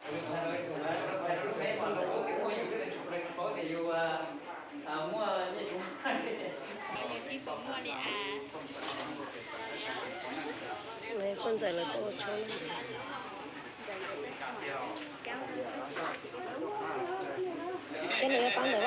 Yus tib pom muaj li as. Poj ntxawm lawv tuaj ua tshoob. Kab no yuav pab ntawd.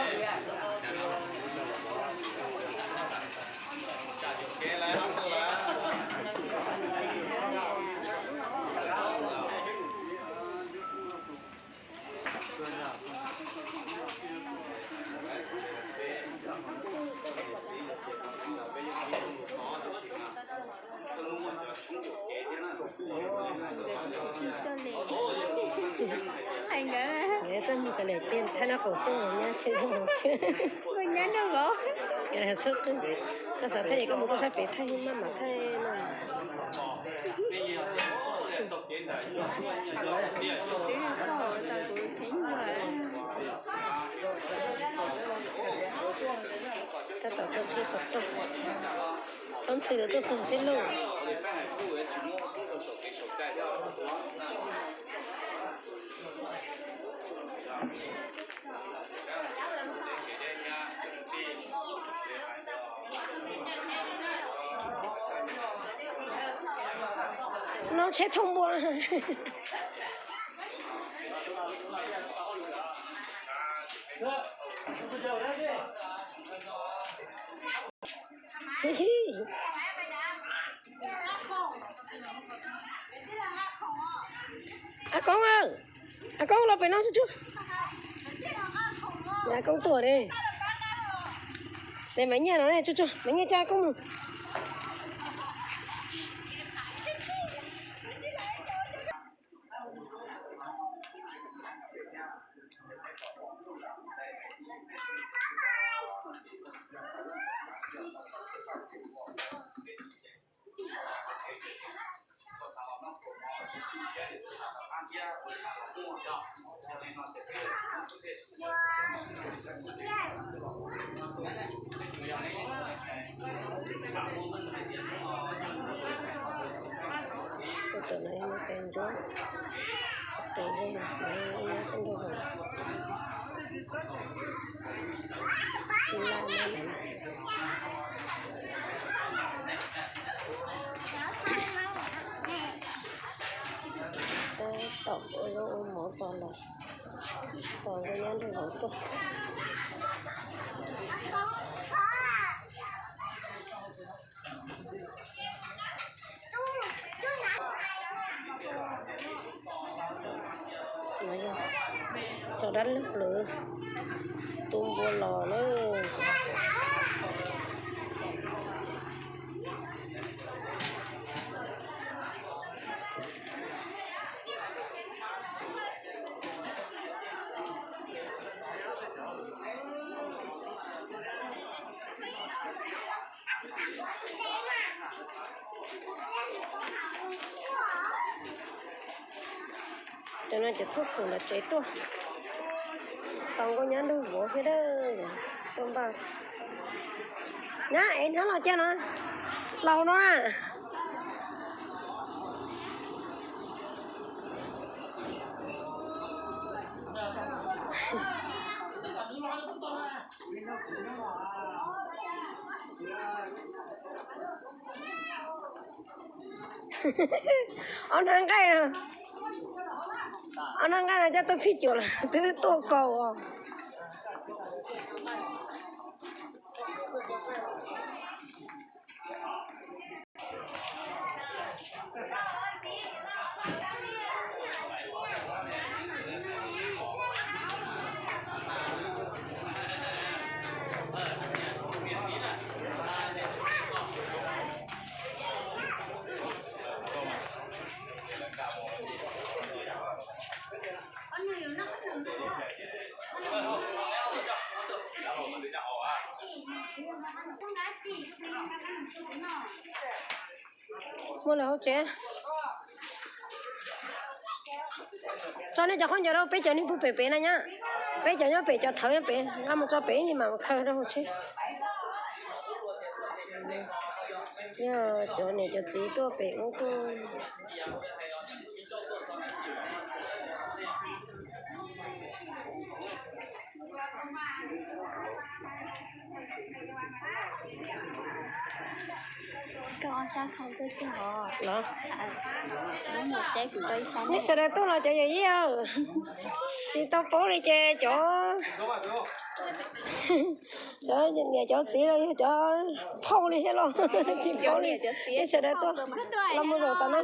Txoj mus ka le tiaj thaij noj qaum xwb nyab tsis tau mus tsis. Koj xav thaij es koj mus tuaj sab pem thaij maj mam thaij no. Tab tom tuaj qhib qhov rooj, tub ntxhw tuaj txog thiab lauj. No tsheb thauj npua. A Koob, A Koob los pem no tsuj tsuj. A Koob tuaj ne. Ne, Maiv Nyiaj no ne, tsuj tsuj, Maiv Nyiaj coj A Koob mus. Tus no yog tus ntsuab, tus ntsuab no yog tus ntsuab. Tab tom ua zaub ua mov tos lawm, tos nkauj nyab nraug vauv tuaj. Cov dab laug lawm, tus npua los lawm. Cov no ces thauj khoom ntawm tsev tuaj. Tos nkauj nyab nraug vauv thiab dab tuaj npaj. Nyab, es hnab los cas no? Laus no na. Ob hnab nqaij no, ob hnab nqaij no coj tuaj phij cuam lawm twb tuaj kaus os. Muaj lawm hauv tsev. Tso nej cov khaub ncaws rau peb cov neeg puag pem pem na nyab. Peb cov nyob pem, cov thawv nyob pem, nqa mus tso pem ib mam khaws rau hauv tsev. Yog cov niam cov txiv tuaj pem ub tuaj. Los, nej sawv daws tuaj los cov yawm yij, tsis tau paub li ces cov, cov niam cov txiv los yog cov phauj li thiab los tsis paub li. Nej sawv daws tuaj los mus zaum tom no.